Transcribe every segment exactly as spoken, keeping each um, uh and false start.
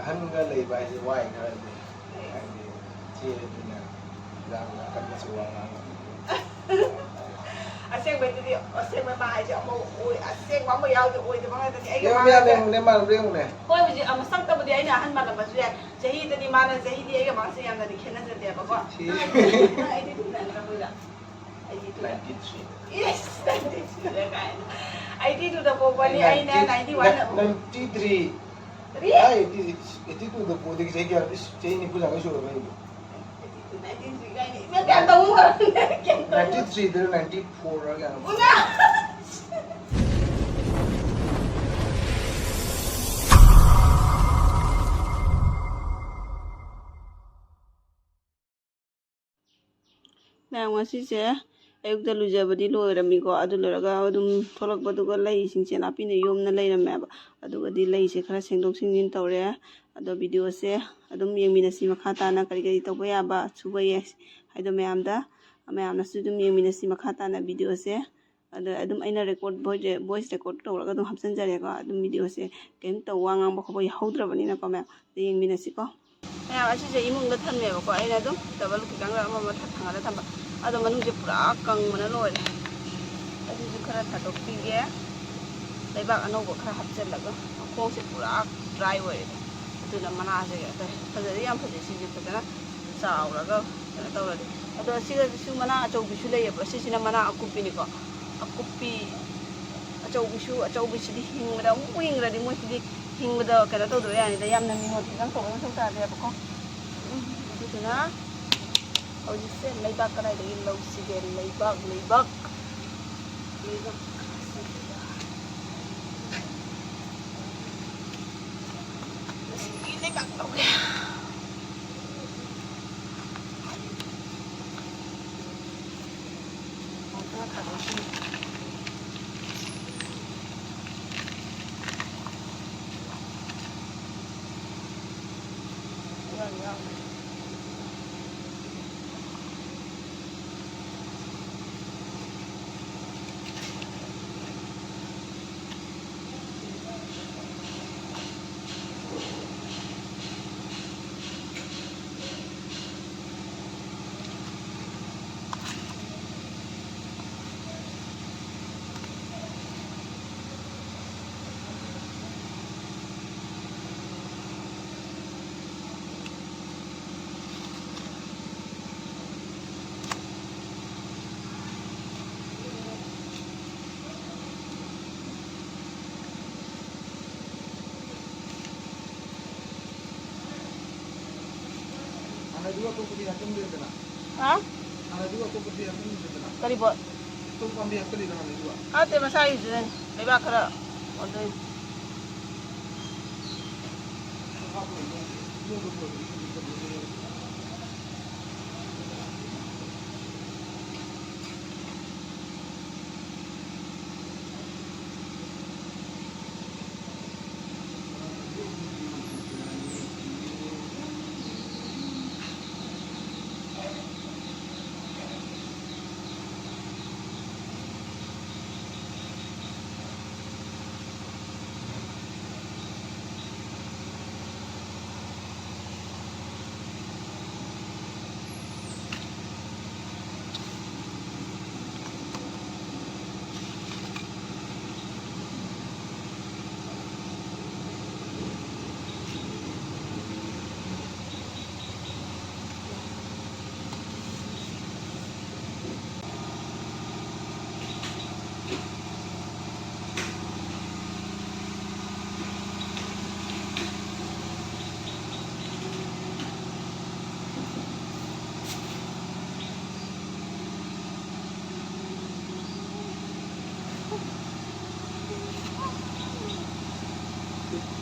ꯑꯍꯟꯒ ꯂꯩꯕ ꯍꯥꯏꯁꯦ ꯋꯥꯏ ꯈꯔꯗꯤ꯫ ꯍꯥꯏꯗꯤ ꯆꯦꯗꯨꯅ ꯌꯥꯝꯅ ꯑꯀꯟꯕꯁꯨ ꯋꯥ ꯉꯥꯡꯉꯤ꯫ ꯑꯁꯦꯡꯕꯩꯗꯨꯗꯤ, ꯑꯁꯦꯡꯕ ꯃꯥ ꯍꯥꯏꯁꯦ ꯑꯃ ꯑꯣꯏ, ꯑꯁꯦꯡꯕ ꯑꯃ ꯌꯥꯎꯗꯤ ꯑꯣꯏꯗꯕ ꯉꯥꯛꯇꯅꯤ꯫ ꯑꯩꯒ ꯌꯦꯡꯉꯨꯅꯦ, ꯃꯥꯒꯁꯦ ꯌꯦꯡꯉꯨꯅꯦ, ꯃꯥꯟꯅꯕ꯭ꯔꯥ ꯌꯦꯡꯉꯨꯅꯦ꯫ ꯍꯣꯏ, ꯍꯧꯖꯤꯛ ꯑꯃ ꯁꯛꯇꯕꯨꯗꯤ ꯑꯩꯅ ꯑꯍꯟ ꯃꯥꯜꯂꯝꯕꯁꯨ ꯌꯥꯏ꯫ ꯆꯍꯤꯗꯗꯤ ꯃꯥꯅ, ꯆꯍꯤꯗꯤ ꯑꯩꯒ ꯃꯥꯁꯦ ꯌꯥꯝꯅꯗꯤ ꯈꯦꯠꯅꯖꯗꯦꯕꯀꯣ꯫ ꯁꯤ꯫ ꯑꯩꯗꯤ ꯇꯨ ꯅꯠꯇ꯭ꯔꯕꯣꯏꯗ꯫ ꯑꯩꯗꯤ two. Ninety three꯫ Yes, ninety three ꯀꯥꯏꯅ꯫ Eighty two ꯗ ꯄꯣꯛꯄꯅꯤ ꯑꯩꯅ, ninety one ꯗ꯫ Ninety three꯫ ꯀꯔꯤ? ꯑꯥ, eighty, eighty two ꯗ ꯄꯣꯛꯑꯗꯤ ꯆꯍꯤ ꯀꯌꯥ? ꯏꯁ, ꯆꯍꯤ ꯅꯤꯐꯨ ꯌꯥꯡꯈꯩ ꯁꯨꯔꯕ ꯑꯩꯕꯨ꯫ Ninety three ꯀꯥꯏꯅ꯫ ꯏꯃꯥ, ꯀꯌꯥꯝ ꯇꯧꯕ? Ninety three ꯗꯔ ninety four ꯔ ꯀꯌꯥꯅꯣ? ꯎꯅ! ꯃꯌꯥꯝ, ꯉꯁꯤꯁꯦ ꯑꯌꯨꯛꯇ ꯂꯨꯖꯕꯗꯤ ꯂꯣꯏꯔꯝꯃꯤꯀꯣ꯫ ꯑꯗꯨ ꯂꯣꯏꯔꯒ ꯑꯗꯨꯝ ꯊꯣꯛꯂꯛꯄꯗꯨꯒ ꯂꯩꯁꯤꯡꯁꯦ ꯅꯥꯄꯤꯅ ꯌꯣꯝꯅ ꯂꯩꯔꯝꯃꯦꯕ꯫ ꯑꯗꯨꯒꯗꯤ ꯂꯩꯁꯦ ꯈꯔ ꯁꯦꯡꯗꯣꯛ ꯁꯦꯡꯖꯤꯟ ꯇꯧꯔꯦ꯫ ꯑꯗꯣ ꯚꯤꯗꯤꯑꯣꯁꯦ ꯑꯗꯨꯝ ꯌꯦꯡꯃꯤꯟꯅꯁꯤ, ꯃꯈꯥ ꯇꯥꯅ ꯀꯔꯤ ꯀꯔꯤ ꯇꯧꯕ ꯌꯥꯕ, ꯁꯨꯕ ꯌꯥꯏ ꯍꯥꯏꯗꯣ ꯃꯌꯥꯝꯗ, ꯃꯌꯥꯝꯅꯁꯨ ꯑꯗꯨꯝ ꯌꯦꯡꯃꯤꯟꯅꯁꯤ ꯃꯈꯥ ꯇꯥꯅ ꯚꯤꯗꯤꯑꯣꯁꯦ꯫ ꯑꯗ ꯑꯗꯨꯝ ꯑꯩꯅ ꯔꯦꯀꯣꯔꯠ, ꯚꯣꯏꯁ ꯔꯦꯀꯣꯔꯠ ꯇꯧꯔꯒ ꯑꯗꯨꯝ ꯍꯥꯞꯆꯤꯟꯖꯔꯦꯀꯣ꯫ ꯑꯗꯨꯝ ꯚꯤꯗꯤꯑꯣꯁꯦ ꯀꯩꯝꯇ ꯋꯥ ꯉꯥꯡꯕ ꯈꯣꯠꯄ ꯌꯥꯎꯍꯧꯗ꯭ꯔꯕꯅꯤꯅꯀꯣ ꯃꯌꯥꯝ, ꯑꯗ ꯌꯦꯡꯃꯤꯟꯅꯁꯤꯀꯣ꯫ ꯃꯌꯥꯝ, ꯑꯁꯤꯁꯦ ꯏꯃꯨꯡꯗ ꯊꯝꯃꯦꯕꯀꯣ꯫ ꯑꯩꯅ ꯑꯗꯨꯝ ꯇꯦꯕꯜ ꯈꯤꯇꯪ ꯑꯃ ꯃꯊꯛ ꯊꯪꯒꯠꯂ ꯊꯝꯕ꯫ ꯑꯗꯣ ꯃꯅꯨꯡꯁꯦ ꯄꯨꯔꯥ ꯀꯪꯕꯅ ꯂꯣꯏꯔꯦ꯫ ꯑꯁꯤꯁꯨ ꯈꯔ ꯊꯥꯗꯣꯛꯄꯤꯒꯦ꯫ ꯂꯩꯕꯥꯛ ꯑꯅꯧꯕ ꯈꯔ ꯍꯥꯞꯆꯤꯜꯂꯒ꯫ ꯃꯈꯣꯡꯁꯦ ꯄꯨꯔꯥ ꯗ꯭ꯔꯥꯏ ꯑꯣꯏꯔꯦ꯫ ꯑꯗꯨꯅ ꯃꯅꯥꯁꯦ ꯐꯖꯗꯤ ꯌꯥꯝ ꯐꯖꯩ꯫ ꯁꯤꯁꯦ ꯐꯖꯅ ꯆꯥꯎꯔꯒ ꯀꯩꯅꯣ ꯇꯧꯔꯗꯤ꯫ ꯑꯗꯣ ꯁꯤꯗꯁꯨ ꯃꯅꯥ ꯑꯆꯧꯕꯤꯁꯨ ꯂꯩꯌꯦꯕ꯫ ꯁꯤꯁꯤꯅ ꯃꯅꯥ ꯑꯀꯨꯞꯄꯤꯅꯤꯀꯣ꯫ ꯑꯀꯨꯞꯄꯤ ꯑꯆꯧꯕꯤꯁꯨ, ꯑꯆꯧꯕꯤꯁꯤꯗꯤ ꯍꯤꯡꯕꯗ ꯑꯃꯨꯛ ꯍꯤꯡꯈ꯭ꯔꯗꯤ ꯃꯣꯏꯁꯤꯗꯤ ꯍꯤꯡꯕꯗ ꯀꯩꯅꯣ ꯇꯧꯗꯕ ꯌꯥꯅꯤꯗ, ꯌꯥꯝꯅ ꯃꯤꯉꯣꯟ ꯈꯤꯇꯪ ꯇꯧꯕ ꯃꯊꯧ ꯇꯥꯗꯦꯕꯀꯣ꯫ ꯎꯝ, ꯑꯗꯨꯗꯨꯅ ꯍꯧꯖꯤꯛꯁꯦ ꯂꯩꯕꯥꯛ ꯀꯗꯥꯏꯗꯒꯤ ꯂꯧꯁꯤꯒꯦ? ꯂꯩꯕꯥꯛ, ꯂꯩꯕꯥꯛ, ꯂꯩꯕꯥꯛ꯫ ꯉꯁꯤꯒꯤ ꯂꯩꯕꯥꯛ ꯂꯧꯒꯦ꯫ ꯍꯥꯟꯅꯗꯨꯒ ꯑꯇꯣꯞꯄꯗꯤ ꯍꯥꯞꯆꯤꯟꯗ꯭ꯔꯦꯗꯅ? ꯍꯥ? ꯍꯥꯟꯅꯗꯨꯒ ꯑꯇꯣꯞꯄꯗꯤ ꯍꯥꯞꯆꯤꯟꯗ꯭ꯔꯦꯗꯅ? ꯀꯔꯤ ꯄꯣꯠ? ꯑꯇꯣꯞꯄ ꯄꯥꯝꯕꯤ ꯍꯥꯞꯆꯤꯜꯂꯤꯔꯣ ꯍꯥꯟꯅꯗꯨꯒ? ꯅꯠꯇꯦ, ꯃꯁꯥꯒꯤꯁꯤꯅꯦ꯫ ꯂꯩꯕꯥꯛ ꯈꯔ ꯑꯣꯟꯊꯣꯛꯏ꯫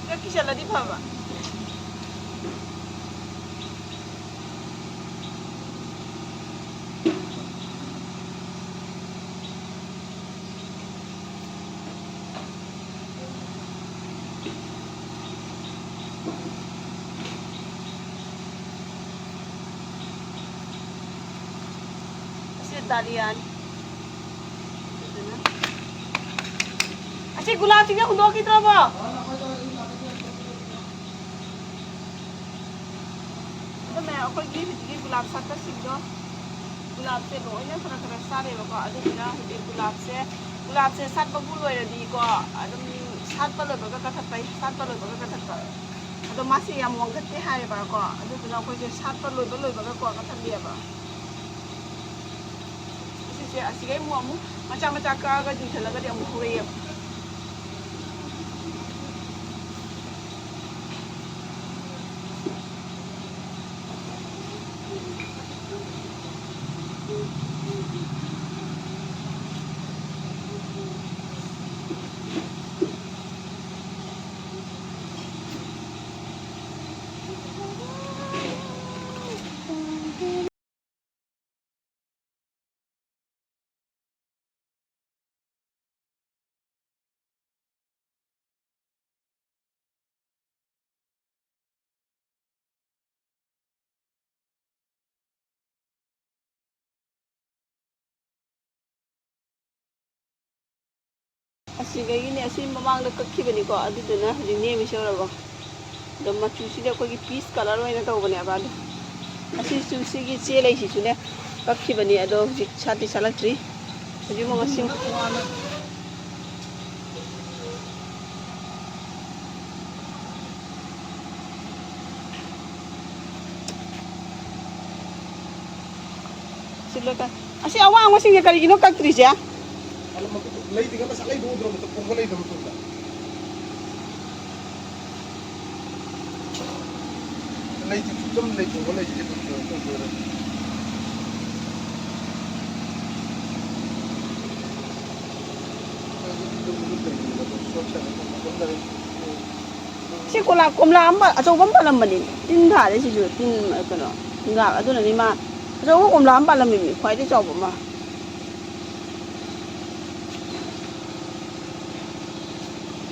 ꯈꯔ ꯀꯤꯁꯜꯂꯗꯤ ꯐꯕ꯫ ꯑꯁꯤ ꯗꯥꯂꯤꯌꯥꯅꯤ꯫ ꯑꯗꯨꯗꯨꯅ ꯑꯁꯤ ꯒꯨꯂꯥꯞꯁꯤꯡꯁꯦ ꯍꯨꯟꯗꯣꯛꯈꯤꯗ꯭ꯔꯕꯣ? ꯑꯗꯨꯅ ꯑꯩꯈꯣꯏꯒꯤ ꯍꯧꯖꯤꯛꯀꯤ ꯒꯨꯂꯥꯞ ꯁꯥꯠꯄꯁꯤꯡꯗꯣ, ꯒꯨꯂꯥꯞꯁꯦ ꯂꯣꯏꯅ ꯈꯔ ꯈꯔ ꯆꯥꯔꯦꯕꯀꯣ꯫ ꯑꯗꯨꯗꯨꯅ ꯍꯧꯖꯤꯛ ꯒꯨꯂꯥꯞꯁꯦ, ꯒꯨꯂꯥꯞꯁꯦ ꯁꯥꯠꯄꯕꯨ ꯂꯣꯏꯔꯗꯤꯀꯣ, ꯑꯗꯨꯝ ꯁꯥꯠꯄ ꯂꯣꯏꯕꯒ ꯀꯛꯊꯠꯄ, ꯁꯥꯠꯄ ꯂꯣꯏꯕꯒ ꯀꯛꯊꯠꯄ꯫ ꯑꯗꯣ ꯃꯥꯁꯦ ꯌꯥꯝ ꯋꯥꯡꯈꯠꯇꯦ ꯍꯥꯏꯌꯦꯕꯀꯣ꯫ ꯑꯗꯨꯗꯨꯅ ꯑꯩꯈꯣꯏꯁꯦ ꯁꯥꯠꯄ ꯂꯣꯏꯕ ꯂꯣꯏꯕꯒꯀꯣ ꯀꯛꯊꯠꯂꯦꯕ꯫ ꯑꯁꯤꯁꯦ, ꯑꯁꯤꯒꯩ ꯑꯃꯨꯛ, ꯑꯃꯨꯛ ꯃꯆꯥ ꯃꯆꯥ ꯀꯛꯑꯒ ꯆꯤꯡꯁꯤꯜꯂꯒꯗꯤ ꯑꯃꯨꯛ ꯍꯧꯔꯛꯑꯦꯕ꯫ ꯁꯤꯗꯒꯤꯅꯦ ꯑꯁꯤ ꯃꯃꯥꯡꯗ ꯀꯛꯈꯤꯕꯅꯤꯀꯣ, ꯑꯗꯨꯗꯨꯅ ꯍꯧꯖꯤꯛ ꯅꯦꯝꯃꯤꯁꯦ ꯌꯧꯔꯕꯣ? ꯑꯗꯣ ꯃꯆꯨꯁꯤꯗꯤ ꯑꯩꯈꯣꯏꯒꯤ ꯄꯤꯁ ꯀꯂꯔ ꯑꯣꯏꯅ ꯇꯧꯕꯅꯦꯕ꯫ ꯑꯗꯣ ꯑꯁꯤꯁꯨ, ꯁꯤꯒꯤ ꯆꯦ ꯂꯩꯁꯤꯁꯨꯅꯦ ꯀꯛꯈꯤꯕꯅꯤ, ꯑꯗꯣ ꯍꯧꯖꯤꯛ ꯁꯥꯠꯇꯤ ꯁꯥꯠꯂꯛꯇ꯭ꯔꯤ꯫ ꯍꯧꯖꯤꯛ ꯑꯃꯨꯛ ꯉꯁꯤ ꯁꯤꯠꯂꯣ ꯇ-, ꯑꯁꯤ ꯑꯋꯥꯡꯕꯁꯤꯡꯁꯦ ꯀꯔꯤꯒꯤꯅꯣ ꯀꯛꯇ꯭ꯔꯤꯁꯦ? ꯂꯩꯗꯤ ꯉꯁꯥꯏ ꯂꯩꯗꯣ ꯎꯗ꯭ꯔꯣ? ꯃꯇꯝ ꯄꯣꯝꯕ ꯂꯩꯗꯣ ꯃꯇꯣꯟꯗ꯫ ꯂꯩꯗꯤ ꯆꯨꯞꯆꯝ ꯂꯩ ꯄꯣꯝꯕ ꯂꯩꯁꯤꯗꯤ ꯑꯗꯨꯝ ꯀꯩꯅꯣ ꯇꯧꯗꯣꯏꯔꯣ? ꯁꯤ ꯀꯣꯂꯥ, ꯀꯣꯝꯂꯥ ꯑꯃ ꯑꯆꯧꯕ ꯑꯃ ꯄꯥꯜꯂꯝꯕꯅꯤ, ꯇꯤꯟ ꯊꯥꯔꯦ ꯁꯤꯁꯨ, ꯇꯤꯟ, ꯀꯩꯅꯣ, ꯍꯤꯗꯥꯛ꯫ ꯑꯗꯨꯅꯅꯤ ꯃꯥ ꯑꯆꯧꯕ ꯀꯣꯝꯂꯥ ꯑꯃ ꯄꯥꯜꯂꯝꯃꯤꯅꯤ, ꯈ꯭ꯋꯥꯏꯗꯒꯤ ꯆꯥꯎꯕ ꯑꯃ꯫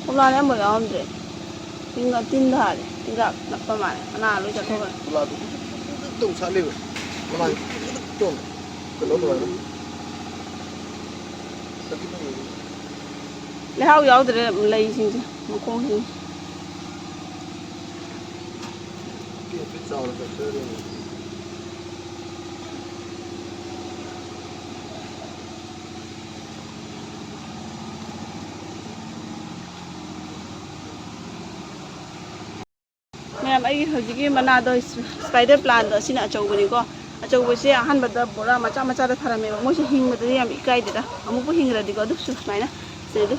ꯀꯣꯝꯂꯥꯅꯦ ꯑꯃꯐꯥꯎ ꯌꯥꯎꯔꯝꯗ꯭ꯔꯦ꯫ ꯇꯤꯟ, ꯇꯤꯟ ꯊꯥꯔꯦ꯫ ꯍꯤꯗꯥꯛ ꯅꯞꯄ ꯃꯥꯜꯂꯦ꯫ ꯃꯅꯥ ꯂꯣꯏ ꯆꯠꯊꯣꯛꯈ꯭ꯔꯦ꯫ ꯀꯣꯝꯂꯥꯗꯨ ꯇꯧ ꯁꯥꯠꯂꯤꯕ꯫ ꯃꯅꯥ ꯀꯩꯅꯣ ꯑꯗꯨꯃꯥꯏꯅ꯫ ꯂꯩꯍꯥꯎ ꯌꯥꯎꯗ꯭ꯔꯦ ꯂꯩꯁꯤꯡꯁꯦ, ꯃꯈꯣꯡꯁꯤꯡꯁꯦ꯫ ꯄꯤꯛ ꯄꯤꯛ ꯆꯥꯎꯅ ꯆꯠꯆꯔꯦꯅꯦ꯫ ꯃꯌꯥꯝ, ꯑꯩꯒꯤ ꯍꯧꯖꯤꯛꯀꯤ ꯃꯅꯥꯗꯣ, ꯏꯁ-, ꯁ꯭ꯄꯥꯏꯗꯔ ꯄ꯭ꯂꯥꯟꯗꯣ, ꯑꯁꯤꯅ ꯑꯆꯧꯕꯅꯤꯀꯣ꯫ ꯑꯆꯧꯕꯁꯦ ꯑꯍꯥꯟꯕꯗ ꯕꯣꯔꯥ ꯃꯆꯥ ꯃꯆꯥꯗ ꯊꯥꯔꯝꯃꯦꯕ꯫ ꯃꯣꯏꯁꯦ ꯍꯤꯡꯕꯗꯗꯤ ꯌꯥꯝ ꯏꯀꯥꯏꯗꯦꯗ꯫ ꯑꯃꯨꯛꯄꯨ ꯍꯤꯡꯈ꯭ꯔꯗꯤꯀꯣ, ꯑꯗꯨꯁꯨ ꯁꯨꯃꯥꯏꯅ, ꯁꯦ ꯑꯗꯨ,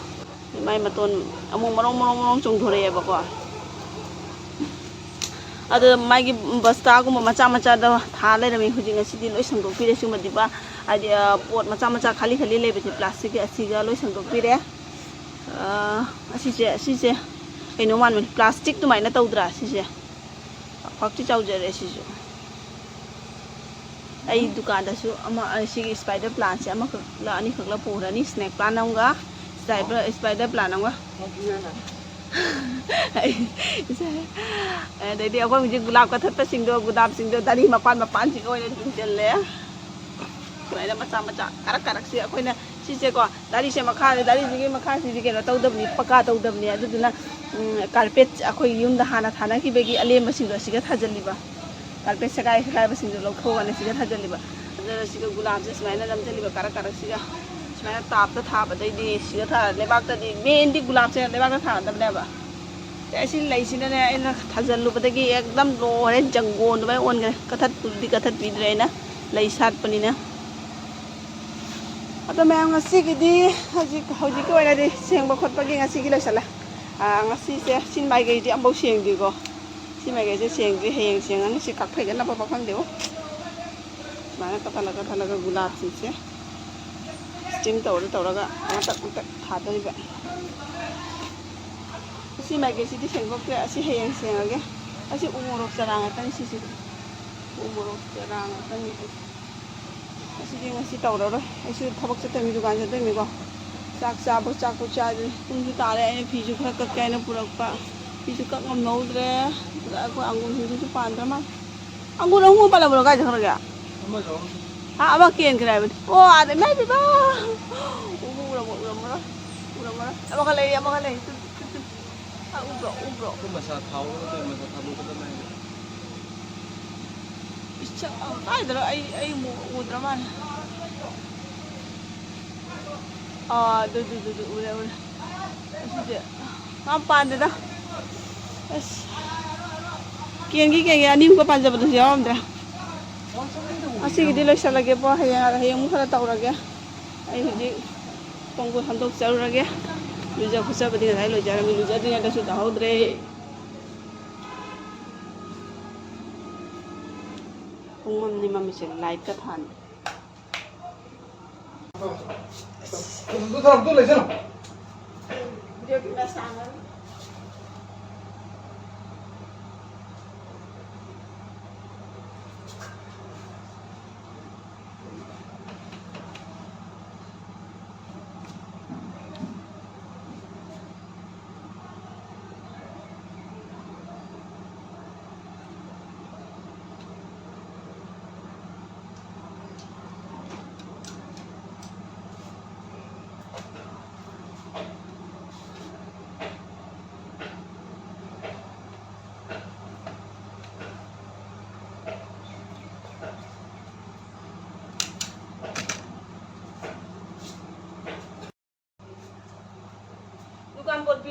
ꯃꯥꯏ ꯃꯇꯣꯟ ꯑꯃꯨꯛ ꯃꯔꯣꯡ ꯃꯔꯣꯡ ꯃꯔꯣꯡ ꯆꯣꯡꯊꯣꯔꯛꯑꯦꯕꯀꯣ꯫ ꯑꯗꯣ ꯃꯥꯒꯤ ꯕꯁꯇꯥꯒꯨꯝꯕ ꯃꯆꯥ ꯃꯆꯥꯗ ꯊꯥ ꯂꯩꯔꯝꯃꯤ꯫ ꯍꯧꯖꯤꯛ ꯉꯁꯤꯗꯤ ꯂꯣꯏ ꯁꯦꯡꯗꯣꯛꯄꯤꯔꯦ꯫ ꯁꯤꯒꯨꯝꯕꯗꯤꯕ, ꯍꯥꯏꯗꯤ, ꯑ, ꯄꯣꯠ ꯃꯆꯥ ꯃꯆꯥ ꯈꯥꯂꯤ ꯈꯥꯂꯤ ꯂꯩꯕꯁꯦ, ꯄ꯭ꯂꯥꯁꯇꯤꯛꯀꯤ, ꯑꯁꯤꯒ ꯂꯣꯏ ꯁꯦꯡꯗꯣꯛꯄꯤꯔꯦ꯫ ꯑ, ꯑꯁꯤꯁꯦ, ꯑꯁꯤꯁꯦ ꯀꯩꯅꯣ ꯃꯥꯟꯕꯅꯤ, ꯄ꯭ꯂꯥꯁꯇꯤꯛ ꯑꯗꯨꯃꯥꯏꯅ ꯇꯧꯗ꯭ꯔꯥ ꯁꯤꯁꯦ? ꯄꯥꯛꯇꯤ ꯆꯥꯎꯖꯔꯦ ꯁꯤꯁꯨ꯫ ꯑꯩ ꯗꯨꯀꯥꯟꯗꯁꯨ ꯑꯃ, ꯑ, ꯁꯤꯒꯤ ꯁ꯭ꯄꯥꯏꯗꯔ ꯄ꯭ꯂꯥꯟꯁꯦ ꯑꯃꯈꯛꯂ ꯑꯅꯤꯈꯛꯂ ꯄꯨꯔꯅꯤ, ꯁ꯭ꯅꯦꯛ ꯄ꯭ꯂꯥꯟ ꯑꯃꯒ ꯁ꯭ꯄꯥꯏꯗꯔ, ꯁ꯭ꯄꯥꯏꯗꯔ ꯄ꯭ꯂꯥꯟ ꯑꯃꯒ꯫ ꯑꯩ, ꯑꯗꯩꯗꯤ ꯑꯩꯈꯣꯏ ꯍꯧꯖꯤꯛ ꯒꯨꯂꯥꯞ ꯀꯥꯊꯠꯄꯁꯤꯡꯗꯣ, ꯒꯨꯂꯥꯞꯁꯤꯡꯗꯣ ꯗꯥꯔꯤ ꯃꯄꯥꯟ ꯃꯄꯥꯟꯁꯤꯡ ꯑꯣꯏꯅ ꯆꯤꯡꯁꯤꯜꯂꯦ꯫ ꯁꯨꯃꯥꯏꯅ ꯃꯆꯥ ꯃꯆꯥ ꯀꯥꯔꯛ ꯀꯥꯔꯛꯁꯦ ꯑꯩꯈꯣꯏꯅ ꯁꯤꯁꯦꯀꯣ, ꯗꯥꯔꯤꯁꯦ ꯃꯈꯥꯗ, ꯗꯥꯔꯤꯁꯤꯒꯤ ꯃꯈꯥꯁꯤꯗꯤ ꯀꯩꯅꯣ ꯇꯧꯗꯕꯅꯤ, ꯄꯀꯥ ꯇꯧꯗꯕꯅꯤ꯫ ꯑꯗꯨꯗꯨꯅ, ꯎꯝ, ꯀꯥꯔꯄꯦꯠ ꯑꯩꯈꯣꯏ ꯌꯨꯝꯗ ꯍꯥꯟꯅ ꯊꯥꯅꯈꯤꯕꯒꯤ ꯑꯂꯦꯝꯕꯁꯤꯡꯗꯣ ꯑꯁꯤꯒ ꯊꯥꯖꯤꯜꯂꯤꯕ꯫ ꯀꯥꯔꯄꯦꯠ ꯁꯦꯒꯥꯏ ꯁꯦꯒꯥꯏꯕꯁꯤꯡꯗꯣ ꯂꯧꯊꯣꯛꯑꯒꯅꯦ ꯁꯤꯒ ꯊꯥꯖꯤꯜꯂꯤꯕ꯫ ꯑꯗꯨꯅ ꯁꯤꯒ ꯒꯨꯂꯥꯞꯁꯦ ꯁꯨꯃꯥꯏꯅ ꯅꯝꯁꯤꯜꯂꯤꯕ, ꯀꯥꯔꯛ ꯀꯥꯔꯛꯁꯤꯒ꯫ ꯁꯨꯃꯥꯏꯅ ꯇꯥꯞꯇ ꯊꯥꯕꯗꯩꯗꯤ ꯁꯤꯒ ꯊꯥ-, ꯂꯩꯕꯥꯛꯇꯗꯤ, ꯃꯦꯟꯗꯤ ꯒꯨꯂꯥꯞꯁꯦ ꯂꯩꯕꯥꯛꯇ ꯊꯥꯒꯗꯕꯅꯦꯕ꯫ ꯑꯁꯤ ꯂꯩꯁꯤꯅꯅꯦ, ꯑꯩꯅ ꯊꯥꯖꯤꯜꯂꯨꯕꯗꯒꯤ ꯑꯦꯛꯗꯝ ꯂꯣꯏꯔꯦ, ꯖꯪꯒꯣꯟ ꯑꯗꯨꯃꯥꯏꯅ ꯑꯣꯟꯈ꯭ꯔꯦ꯫ ꯀꯠꯊꯠꯄꯗꯨꯗꯤ ꯀꯠꯊꯠꯄꯤꯗ꯭ꯔꯦ ꯑꯩꯅ, ꯂꯩ ꯁꯥꯠꯄꯅꯤꯅ꯫ ꯑꯗꯣ ꯃꯌꯥꯝ, ꯉꯁꯤꯒꯤꯗꯤ ꯍꯧꯖꯤꯛ, ꯍꯧꯖꯤꯛꯀꯤ ꯑꯣꯏꯅꯗꯤ ꯁꯦꯡꯕ ꯈꯣꯠꯄꯒꯤ ꯉꯁꯤꯒꯤ ꯂꯣꯏꯁꯤꯜꯂꯦ꯫ ꯑꯥ, ꯉꯁꯤꯁꯦ ꯁꯤ ꯃꯥꯏꯀꯩꯗꯤ ꯑꯝꯐꯥꯎ ꯁꯦꯡꯗ꯭ꯔꯤꯀꯣ꯫ ꯁꯤ ꯃꯥꯏꯀꯩꯁꯦ ꯁꯦꯡꯗ꯭ꯔꯤ, ꯍꯌꯦꯡ ꯁꯦꯡꯉꯅꯤ꯫ ꯁꯤ ꯀꯛꯐꯩꯒ ꯅꯞꯄ ꯈꯪꯗꯦꯕꯣ꯫ ꯁꯨꯃꯥꯏꯅ ꯀꯛꯊꯠꯂ ꯀꯛꯊꯠꯂꯒ ꯒꯨꯂꯥꯞꯁꯤꯡꯁꯦ ꯁ꯭ꯇꯤꯝ ꯇꯧꯔ ꯇꯧꯔꯒ ꯃꯇꯛ ꯃꯇꯛ ꯊꯥꯗꯣꯏꯕ꯫ ꯑꯁꯤ ꯃꯥꯏꯀꯩꯁꯤꯗꯤ ꯁꯦꯡꯗꯣꯛꯇ꯭ꯔꯦ, ꯑꯁꯤ ꯍꯌꯦꯡ ꯁꯦꯡꯉꯒꯦ꯫ ꯑꯁꯤ ꯎ ꯃꯣꯔꯣꯛ ꯆꯔꯥ ꯉꯥꯛꯇꯅꯤ ꯁꯤꯁꯤꯗꯤ꯫ ꯎ ꯃꯣꯔꯣꯛ ꯆꯔꯥ ꯉꯥꯛꯇꯅꯤ꯫ ꯑꯁꯤꯗꯤ ꯉꯁꯤ ꯇꯧꯔꯔꯣꯏ꯫ ꯑꯩꯁꯨ ꯊꯕꯛ ꯆꯠꯇꯣꯏꯅꯤ, ꯗꯨꯀꯥꯟ ꯆꯠꯇꯣꯏꯅꯤꯀꯣ꯫ ꯆꯥꯛ ꯆꯥꯕ, ꯆꯥꯛꯄꯨ ꯆꯥꯗ꯭ꯔꯤ꯫ ꯄꯨꯡꯁꯨ ꯇꯥꯔꯦ꯫ ꯑꯩꯅ ꯐꯤꯁꯨ ꯈꯔ ꯀꯛꯀꯦ ꯍꯥꯏꯅ ꯄꯨꯔꯛꯄ꯫ ꯐꯤꯁꯨ ꯀꯛ ꯉꯝꯍꯧꯗ꯭ꯔꯦ꯫ ꯑꯗ ꯑꯩꯈꯣꯏ ꯑꯪꯒꯨꯔꯁꯤꯡꯁꯤꯁꯨ ꯄꯥꯟꯗ꯭ꯔ ꯃꯥꯜꯂꯦ꯫ ꯑꯪꯒꯨꯔ ꯑꯍꯨꯝ ꯄꯥꯜꯂꯝꯕ꯭ꯔꯣ? ꯀꯥꯏ ꯆꯠꯈ꯭ꯔꯒꯦ? ꯑꯃꯁꯨ ꯑꯍꯨꯝ꯫ ꯍꯥ, ꯑꯃ ꯀꯦꯟꯈ꯭ꯔꯦ ꯍꯥꯏꯕꯅꯤ꯫ ꯑꯣ, ꯑꯥꯗ꯫ ꯏꯃꯥ ꯏꯕꯦꯝꯃ! ꯎꯔꯝꯃꯔꯣꯏ, ꯎꯔꯝꯃꯔꯣꯏ꯫ ꯑꯃꯈꯛ ꯂꯩꯔꯤ, ꯑꯃꯈꯛ ꯂꯩꯔꯤ꯫ Two, two, two. ꯑꯥ, ꯎꯕ꯭ꯔꯣ? ꯎꯕ꯭ꯔꯣ? ꯑꯗꯨ ꯃꯁꯥ ꯊꯥꯎꯔꯒ ꯑꯗꯨ ꯃꯁꯥ ꯊꯥꯗꯣꯛꯀꯗꯕꯅꯦ ꯍꯥꯏꯕ꯫ ꯏꯁ, ꯀꯥꯏꯗꯅꯣ? ꯑꯩ, ꯑꯩ ꯑꯃꯨꯛ ꯎꯗ꯭ꯔ ꯃꯥꯜꯂꯦ꯫ ꯑꯥ, ꯑꯗꯨ, ꯑꯗꯨ, ꯑꯗꯨ, ꯑꯗꯨ, ꯎꯔꯦ, ꯎꯔꯦ꯫ ꯑꯁꯤꯁꯦ ꯌꯥꯝ ꯄꯥꯟꯗꯦꯗ꯫ ꯑꯁ, ꯀꯦꯟꯒꯤ, ꯀꯦꯟꯒꯤ ꯑꯅꯤ ꯑꯍꯨꯝꯒ ꯄꯥꯟꯖꯕꯗꯨꯁꯨ ꯌꯥꯎꯔꯝꯗ꯭ꯔꯦ꯫ ꯉꯁꯤꯒꯤꯗꯤ ꯂꯣꯏꯁꯤꯜꯂꯒꯦ ꯄꯣ, ꯍꯌꯦꯡ, ꯍꯌꯦꯡ ꯑꯃꯨꯛ ꯈꯔ ꯇꯧꯔꯒꯦ꯫ ꯑꯩ ꯍꯧꯖꯤꯛ ꯈꯣꯡꯕꯨ ꯍꯟꯗꯣꯛꯆꯔꯨꯔꯒꯦ꯫ ꯂꯨꯖ ꯈꯣꯠꯆꯕꯗꯤ ꯉꯁꯥꯏ ꯂꯣꯏꯖꯔꯝꯃꯤ, ꯂꯨꯖꯗ꯭ꯔꯤꯉꯩꯗꯁꯨ ꯇꯧꯍꯧꯗ꯭ꯔꯦ꯫ ꯄꯨꯡ ꯃꯝꯗꯤ ꯃꯝꯃꯤꯁꯦ, ꯂꯥꯏꯠꯀ ꯊꯥꯟ꯫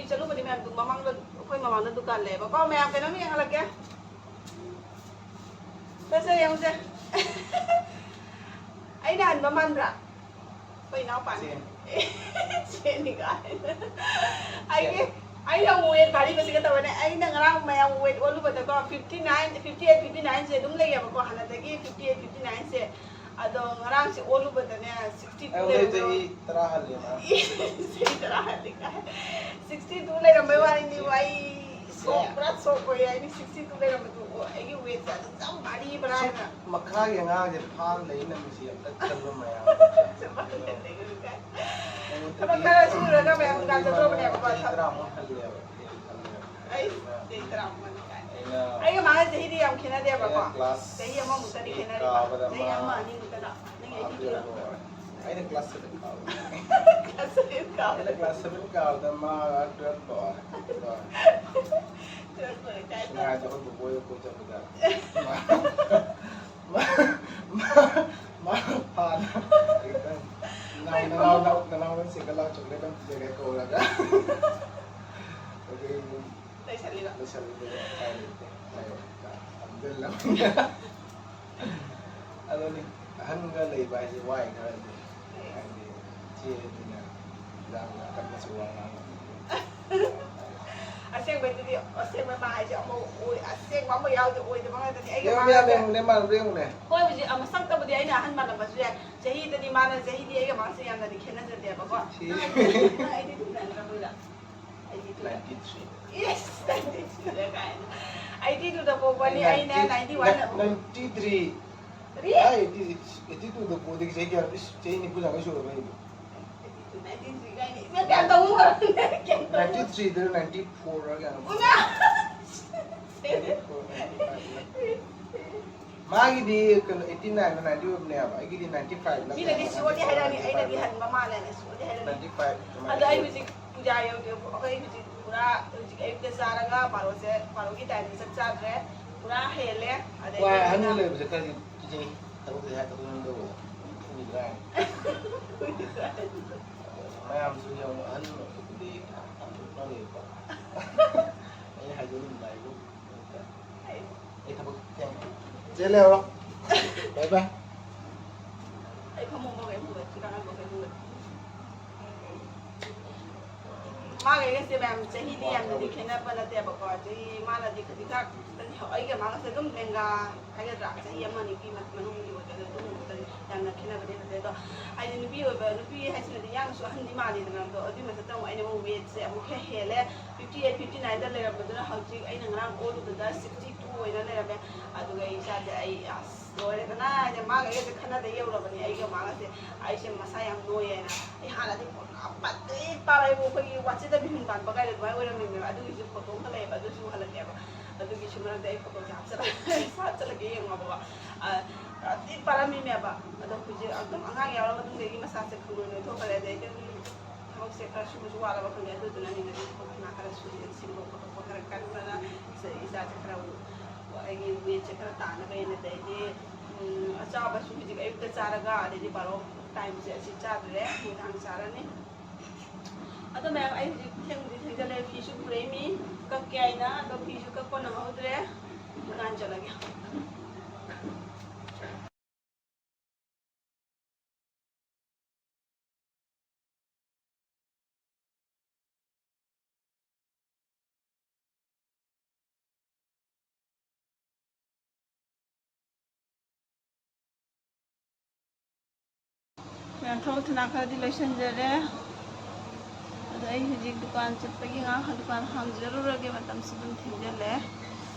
ꯆꯠꯂꯨꯕꯗꯤ ꯃꯌꯥꯝ ꯃꯃꯥꯡꯗ, ꯑꯩꯈꯣꯏ ꯃꯃꯥꯡꯗ ꯗꯨꯀꯥꯟ ꯂꯩꯌꯦꯕꯀꯣ꯫ ꯃꯌꯥꯝ ꯀꯩꯅꯣꯝ ꯌꯦꯡꯍꯜꯂꯛꯀꯦ꯫ ꯁꯦ, ꯁꯦ, ꯌꯦꯡꯉꯨꯁꯦ꯫ ꯑꯩꯅ ꯍꯟꯕ ꯃꯥꯟꯕ꯭ꯔꯥ? ꯑꯩꯈꯣꯏ ꯏꯅꯥꯎꯄꯥꯅꯤ꯫ ꯆꯦꯅꯤ꯫ ꯆꯦꯅꯤ ꯀꯥꯏꯅ꯫ ꯑꯩꯒꯤ, ꯑꯩꯅ ꯑꯃꯨꯛ ꯋꯦꯠ ꯚꯥꯔꯤꯕꯁꯤꯒ ꯇꯧꯔꯅꯦ꯫ ꯑꯩꯅ ꯉꯔꯥꯡ ꯃꯌꯥꯝ ꯋꯦꯠ ꯑꯣꯜꯂꯨꯕꯗꯀꯣ, fifty nine, fifty eight, fifty ꯅꯥꯏꯟꯁꯦ ꯑꯗꯨꯝ ꯂꯩꯌꯦꯕꯀꯣ, ꯍꯥꯟꯅꯗꯒꯤ ꯐꯤꯐꯇꯤ ꯑꯩꯠ, ꯐꯤꯐꯇꯤ ꯅꯥꯏꯟꯁꯦ꯫ ꯑꯗꯣ ꯉꯔꯥꯡꯁꯦ ꯑꯣꯜꯂꯨꯕꯗꯅꯦ, ꯁꯤꯛꯁꯇꯤ ꯇꯨ ꯑꯩꯉꯣꯟꯗꯩ ꯂꯩꯔꯝꯃꯦ꯫ ꯆꯍꯤ ꯇꯔꯥ ꯍꯜꯂꯦ ꯃꯥ꯫ ꯆꯍꯤ ꯇꯔꯥ ꯍꯜꯂꯦ ꯀꯥꯏ꯫ ꯁꯤꯛꯁꯇꯤ ꯇꯨ ꯂꯩꯔꯝꯕꯩ ꯋꯥꯔꯤꯅꯤ꯫ ꯑꯩ ꯁꯣꯛ, ꯄꯨꯔꯥ ꯁꯣꯛ ꯑꯣꯏꯌꯦ꯫ ꯑꯩꯗꯤ ꯁꯤꯛꯁꯇꯤ ꯇꯨ ꯂꯩꯔꯝꯕꯗꯣ, ꯑꯣ, ꯑꯩꯒꯤ ꯋꯦꯠꯁꯦ ꯑꯗꯨꯝ ꯌꯥꯝ ꯚꯥꯔꯤ ꯕꯔꯥ ꯍꯥꯏꯅ꯫ ꯃꯈꯥꯒꯤ ꯑꯉꯥꯡꯁꯦ ꯐꯥꯔ ꯂꯩ ꯅꯪꯁꯤ ꯑꯝꯇ ꯈꯜꯂꯣ ꯃꯌꯥꯝ꯫ ꯁꯨꯃꯥꯏꯅ ꯂꯩꯒꯅꯨ ꯀꯥꯏ꯫ ꯊꯕꯛ ꯈꯔ ꯁꯨꯔꯒ ꯃꯌꯥꯝ ꯗꯨꯀꯥꯟ ꯆꯠꯇ꯭ꯔꯣꯕꯅꯦꯕꯀꯣ꯫ ꯆꯍꯤ ꯇꯔꯥꯃꯨꯛ ꯍꯜꯂꯦꯕ꯫ ꯑꯩ ꯆꯍꯤ ꯇꯔꯥꯃꯨꯛ ꯍꯜꯂꯦ ꯀꯥꯏ꯫ ꯑꯩꯅ ꯑꯩꯒ ꯃꯥꯒ ꯆꯍꯤꯗꯤ ꯌꯥꯝ ꯈꯦꯠꯅꯗꯦꯕꯀꯣ꯫ ꯑꯩꯅ ꯀ꯭ꯂꯥꯁ ꯆꯍꯤ ꯑꯃꯃꯨꯛꯇꯅꯤ ꯑꯩꯠ ꯈꯦꯠꯅꯔꯤꯕ꯫ ꯀꯥꯕꯗ ꯆꯍꯤ ꯃꯥ ꯑꯃ ꯑꯅꯤꯃꯨꯛꯇꯅ꯫ ꯅꯪ ꯑꯩꯠꯇꯤ ꯇꯨ꯫ ꯑꯩꯅ ꯀ꯭ꯂꯥꯁ ꯁꯚꯦꯟ ꯀꯥꯕꯗ꯫ ꯀ꯭ꯂꯥꯁ ꯁꯚꯦꯟ ꯀꯥꯕꯗ꯫ ꯑꯩꯅ ꯀ꯭ꯂꯥꯁ ꯁꯚꯦꯟ ꯀꯥꯕꯗ ꯃꯥ ꯇꯨꯋꯦꯜꯐ ꯀꯥꯕ꯫ ꯇꯨꯋꯦꯜꯐ ꯂꯣꯏꯔꯦ ꯀꯥꯏ꯫ ꯁꯉꯥꯏꯗ ꯑꯩꯈꯣꯏ ꯕꯣꯕꯣꯏꯒ ꯀꯣꯏ ꯆꯠꯄꯗ꯫ ꯃꯥ, ꯃꯥ, ꯃꯥ, ꯃꯥ ꯐꯥꯅ꯫ ꯅꯅꯥꯎ, ꯅꯅꯥꯎ, ꯅꯅꯥꯎ, ꯅꯅꯥꯎ ꯅꯪ ꯁꯥꯏꯀꯜ ꯂꯥꯛ ꯆꯣꯀ꯭ꯂꯦꯠ ꯑꯃ ꯄꯤꯖꯒꯦ ꯀꯧꯔꯒ꯫ ꯑꯗꯨꯗꯩ ꯑꯗꯨꯝ ꯂꯩꯁꯜꯂꯤꯕ꯫ ꯂꯩꯁꯜꯂꯤꯕ ꯎꯄꯥꯏ ꯂꯩꯇꯦ꯫ ꯂꯥꯏꯕꯛꯇ ꯇꯝꯁꯤꯜꯂꯕꯅꯤꯅ꯫ ꯑꯗꯨꯅꯤ, ꯑꯍꯟꯒ ꯂꯩꯕ ꯍꯥꯏꯁꯦ ꯋꯥꯏ ꯈꯔꯗꯤ꯫ ꯍꯥꯏꯗꯤ, ꯏꯆꯦꯗꯨꯅ ꯌꯥꯝꯅ ꯑꯀꯟꯕꯁꯨ ꯋꯥ ꯉꯥꯡꯉꯝꯃꯤ꯫ ꯑꯁꯦꯡꯕꯩꯗꯨꯗꯤ, ꯑꯁꯦꯡꯕ ꯃꯥ ꯍꯥꯏꯁꯦ ꯑꯃ ꯑꯣꯏ-, ꯑꯁꯦꯡꯕ ꯑꯃ ꯌꯥꯎꯗꯦ, ꯑꯣꯏꯗꯕ ꯉꯥꯛꯇꯅꯤ꯫ ꯑꯩꯒ ꯌꯦꯡꯉꯨꯅꯦ, ꯃꯥꯒꯁꯦ ꯌꯦꯡꯉꯨꯅꯦ, ꯃꯥꯟꯅꯕ꯭ꯔꯥ ꯌꯦꯡꯉꯨꯅꯦ꯫ ꯍꯣꯏ, ꯍꯧꯖꯤꯛ, ꯑ, ꯃꯁꯛꯇꯕꯨꯗꯤ ꯑꯩꯅ ꯑꯍꯟ ꯃꯥꯜꯂꯝꯕꯁꯨ ꯌꯥꯏ, ꯆꯍꯤꯗꯗꯤ ꯃꯥꯅ, ꯆꯍꯤꯗꯤ ꯑꯩꯒ ꯃꯥꯒꯁꯦ ꯌꯥꯝꯅꯗꯤ ꯈꯦꯠꯅꯖꯗꯦꯕꯀꯣ꯫ ꯁꯤ ꯅꯪ ꯑꯩꯗꯤ ꯇꯤꯟꯅꯗ꯭ꯔꯕ ꯀꯨꯏꯔꯦ꯫ ꯑꯩꯗꯤ ꯇꯨꯗ꯫ Ninety three. ꯏꯁ, ꯅꯥꯏꯟꯇꯤ ꯊ꯭ꯔꯤꯗ ꯀꯥꯏꯅ꯫ ꯑꯩꯗꯤ ꯇꯨꯗ ꯄꯣꯛꯄꯅꯤ, ꯑꯩꯅ ꯅꯥꯏꯟꯇꯤ ꯋꯥꯟ꯫ Ninety three. ꯀꯔꯤ? ꯑꯩ ꯑꯩꯠꯇꯤ ꯁꯤꯛꯁ, ꯑꯩꯠꯇꯤ ꯇꯨꯗ ꯄꯣꯛꯄꯗꯒꯤ ꯆꯍꯤ ꯀꯌꯥ? ꯏꯁ, ꯆꯍꯤ ꯅꯤꯐꯨ ꯆꯥꯝꯃꯉꯥ ꯁꯨꯔꯕ ꯑꯩꯗꯤ꯫ ꯅꯥꯏꯟꯇꯤ ꯊ꯭ꯔꯤ ꯀꯥꯏꯅ꯫ ꯏꯃꯥ, ꯀꯌꯥꯝ ꯇꯧꯕ ꯃꯔꯝꯅꯦ? ꯀꯌꯥꯝ ꯇꯧꯕ? ꯅꯥꯏꯟꯇꯤ ꯊ꯭ꯔꯤꯗ ꯅꯥꯏꯟꯇꯤ ꯐꯣꯔ ꯀꯌꯥꯅꯣ? ꯏꯃꯥ! Ninety four, ninety five. ꯃꯥꯒꯤꯗꯤ ꯀꯩꯅꯣ, ꯑꯩꯠꯇꯤ ꯅꯥꯏꯟ ꯅꯥꯏꯟꯇꯤ ꯑꯣꯏꯕꯅꯦꯕ, ꯑꯩꯒꯤꯗꯤ ꯅꯥꯏꯟꯇꯤ ꯐꯥꯏꯚ ꯂ ꯃꯤꯅꯗꯤ ꯀꯌꯥꯅꯣ ꯁꯤꯌꯣꯔꯗꯤ ꯍꯥꯏꯔꯛꯑꯅꯤ, ꯑꯣꯏꯕꯅꯦꯕ꯫ ꯑꯩꯅꯗꯤ ꯍꯟꯕ ꯃꯥꯜꯂꯦ, ꯁꯤꯌꯣꯔꯗꯤ ꯍꯥꯏꯔꯛꯑꯅꯤ꯫ ꯅꯥꯏꯟꯇꯤ ꯐꯥꯏꯚ ꯑꯗꯨꯃꯥꯏꯅ ꯑꯗꯣ ꯑꯩ ꯑꯣꯏꯕꯅꯦ꯫ ꯍꯧꯖꯤꯛ ꯄꯨꯖꯥ ꯌꯧꯗꯦ, ꯑꯩꯈꯣꯏ ꯍꯧꯖꯤꯛ ꯄꯨꯔꯥ, ꯍꯧꯖꯤꯛ ꯑꯌꯨꯛꯇ ꯆꯥꯔꯒ ꯕꯥꯔꯣꯁꯦ, ꯕꯥꯔꯣꯒꯤ ꯇꯥꯏꯝꯗ ꯆꯥꯛ ꯆꯥꯗ꯭ꯔꯦ, ꯄꯨꯔꯥ ꯍꯦꯜꯂꯦ꯫ ꯑꯗꯩꯗꯤ ꯋꯥꯏ, ꯑꯍꯟꯒ ꯑꯩꯅ ꯂꯩꯕꯁꯦ ꯈꯔꯗꯤ ꯀꯤꯖꯩ, ꯊꯕꯛꯁꯦ ꯍꯥꯏ ꯊꯕꯛ ꯌꯥꯝ ꯇꯧꯕ ꯀꯤꯗ꯭ꯔꯥ ꯍꯥꯏꯅ꯫ ꯃꯌꯥꯝꯁꯨ ꯌꯦꯡꯉꯣ, ꯑꯍꯟ ꯑꯣꯏꯕꯗꯤ ꯑꯩ ꯍꯥꯏꯗꯣꯛꯅꯤꯡꯕ ꯍꯥꯏꯕꯨ, ꯑꯩ ꯊꯕꯛ ꯊꯦꯡꯉꯦ꯫ ꯆꯦ ꯂꯩꯍꯧꯔꯣ꯫ ꯕꯥꯏ ꯕꯥꯏ꯫ ꯑꯩ ꯐꯃꯨꯡ ꯐꯥꯎ ꯀꯩꯝ ꯍꯨꯒꯠꯇ꯭ꯔꯤ, ꯀꯥꯡꯈꯟ ꯐꯥꯎ ꯀꯩꯝ ꯍꯨꯒꯠꯇ꯭ꯔꯤ꯫ ꯃꯥꯒ ꯑꯩꯒꯁꯦ ꯃꯌꯥꯝ ꯆꯍꯤꯗꯤ ꯌꯥꯝꯅꯗꯤ ꯈꯦꯠꯅꯕ ꯅꯠꯇꯦꯕꯀꯣ꯫ ꯆꯍꯤ ꯃꯥꯅꯗꯤ ꯈꯖꯤꯛꯈꯛ ꯈꯤꯇꯪ, ꯑꯩꯒ ꯃꯥꯒꯁꯦ ꯑꯗꯨꯝ ꯂꯦꯡꯒꯥ ꯍꯥꯏꯒꯗ꯭ꯔꯥ, ꯆꯍꯤ ꯑꯃ ꯑꯅꯤꯒꯤ ꯃꯅꯨꯡꯒꯤ ꯑꯣꯏꯒꯗ꯭ꯔꯥ, ꯑꯗꯨꯒꯨꯝꯕ ꯈꯛꯇꯅꯤ, ꯌꯥꯝꯅ ꯈꯦꯠꯅꯕꯗꯤ ꯅꯠꯇꯦ꯫ ꯑꯗꯣ ꯍꯥꯏꯗꯤ ꯅꯨꯄꯤ ꯑꯣꯏꯕ, ꯅꯨꯄꯤ ꯍꯥꯏꯁꯤꯅꯗꯤ ꯌꯥꯝꯅꯁꯨ ꯑꯍꯟꯗꯤ ꯃꯥꯜꯂꯤꯗꯅ꯫ ꯑꯗꯣ ꯑꯗꯨꯏ ꯃꯊꯛꯇ ꯑꯃꯨꯛ ꯑꯩꯅ ꯑꯃꯨꯛ ꯋꯦꯠꯁꯦ ꯑꯃꯨꯛ ꯈꯔ ꯍꯦꯜꯂꯦ꯫ ꯐꯤꯐꯇꯤ ꯑꯩꯠ, ꯐꯤꯐꯇꯤ ꯅꯥꯏꯟꯗ ꯂꯩꯔꯝꯕꯗꯨꯅ ꯍꯧꯖꯤꯛ ꯑꯩꯅ ꯉꯔꯥꯡ ꯑꯣꯜꯂꯨꯕꯗ ꯁꯤꯛꯁꯇꯤ ꯇꯨ ꯑꯣꯏꯅ ꯂꯩꯔꯝꯃꯦ꯫ ꯑꯗꯨꯒ ꯑꯩ ꯏꯁꯥꯁꯦ, ꯑꯩ ꯑꯁ ꯂꯣꯏꯔꯦꯗꯅ, ꯍꯥꯏꯗꯤ ꯃꯥꯒ ꯑꯩꯒꯁꯦ ꯈꯟꯅꯗ ꯌꯧꯔꯕꯅꯦ, ꯑꯩꯒ ꯃꯥꯒꯁꯦ꯫ ꯑꯩꯁꯦ ꯃꯁꯥ ꯌꯥꯝ ꯅꯣꯏ ꯍꯥꯏꯅ꯫ ꯑꯩ ꯍꯥꯟꯅꯗꯤ ꯄꯨꯔꯥ ꯄꯠꯂꯤ ꯄꯥꯔꯦꯕꯨ, ꯑꯩꯈꯣꯏꯒꯤ ꯋꯥꯆꯦꯠꯇ ꯃꯤꯍꯨꯟ ꯄꯥꯟꯕ ꯀꯥꯏꯗꯣ ꯑꯗꯨꯃꯥꯏꯅ ꯑꯣꯏꯔꯝꯃꯤꯅꯦꯕ꯫ ꯑꯗꯨꯒꯤꯁꯨ ꯐꯣꯇꯣ ꯑꯃ ꯂꯩꯌꯦꯕ, ꯑꯗꯨꯁꯨ ꯎꯍꯜꯂꯛꯀꯦꯕ꯫ ꯑꯗꯨꯒꯤꯁꯨ ꯃꯔꯛꯇ ꯑꯩ ꯐꯣꯇꯣꯁꯦ ꯍꯥꯞꯆꯜꯂꯛ-, ꯍꯥꯞꯆꯜꯂꯛꯀꯦ ꯌꯦꯡꯉꯣꯕꯀꯣ꯫ ꯑ, ꯄꯨꯔꯥ ꯊꯤ ꯄꯥꯔꯝꯃꯤꯅꯦꯕ꯫ ꯑꯗꯣ ꯍꯧꯖꯤꯛ ꯑꯗꯨꯝ ꯑꯉꯥꯡ ꯌꯥꯎꯔ ꯃꯇꯨꯡꯗꯒꯤ ꯃꯁꯥꯁꯦ ꯈꯪꯅꯣꯏ ꯅꯣꯏꯊꯣꯛꯈ꯭ꯔꯦ꯫ ꯑꯗꯩꯗꯤ ꯑꯗꯨꯝ ꯊꯕꯛꯁꯦ ꯈꯔ ꯁꯨꯕꯁꯨ ꯋꯥꯠꯂꯕ ꯈꯪꯗꯦ, ꯑꯗꯨꯗꯨꯅꯅꯤꯅꯦ꯫ ꯑꯗꯨꯝ ꯊꯕꯛ ꯏꯪꯈꯥꯡ ꯈꯔ ꯁꯨꯖꯦ, ꯁꯦꯝꯗꯣꯛ ꯈꯣꯠꯇꯣꯛꯄ ꯈꯔ ꯀꯟꯕꯅ ꯏꯆꯥ-, ꯏꯆꯥꯁꯦ ꯈꯔ, ꯑꯩꯒꯤ ꯋꯦꯠꯁꯦ ꯈꯔ ꯇꯥꯅꯕ ꯍꯥꯏꯅ꯫ ꯑꯗꯩꯗꯤ, ꯎꯝ, ꯑꯆꯥꯕꯁꯨ ꯍꯧꯖꯤꯛ ꯑꯌꯨꯛꯇ ꯆꯥꯔꯒ, ꯑꯗꯩꯗꯤ ꯕꯥꯔꯣ ꯇꯥꯏꯝꯁꯦ ꯑꯁꯤ ꯆꯥꯗ꯭ꯔꯦ, ꯅꯨꯡꯗꯥꯡ ꯆꯥꯔꯅꯤ꯫ ꯑꯗꯣ ꯃꯌꯥꯝ, ꯑꯩ ꯍꯧꯖꯤꯛ ꯊꯦꯡꯕꯨꯗꯤ ꯊꯦꯡꯖꯜꯂꯦ, ꯐꯤꯁꯨ ꯄꯨꯔꯛꯏꯃꯤ, ꯀꯛꯀꯦ ꯍꯥꯏꯅ, ꯑꯗꯣ ꯐꯤꯁꯨ ꯀꯛꯄ ꯅꯪꯍꯧꯗ꯭ꯔꯦ, ꯗꯨꯀꯥꯟ ꯆꯠꯂꯒꯦ꯫ ꯃꯌꯥꯝ ꯊꯕꯛ ꯊꯧꯅꯥ ꯈꯔꯗꯤ ꯂꯣꯏꯁꯤꯟꯖꯔꯦ꯫ ꯑꯗꯣ ꯑꯩ ꯍꯧꯖꯤꯛ ꯗꯨꯀꯥꯟ ꯆꯠꯄꯒꯤ ꯉꯥꯏꯍꯥꯛ ꯗꯨꯀꯥꯟ ꯍꯥꯡꯖꯔꯨꯔꯒꯦ, ꯃꯇꯝꯁꯨ ꯑꯗꯨꯝ ꯊꯦꯡꯖꯤꯜꯂꯦ꯫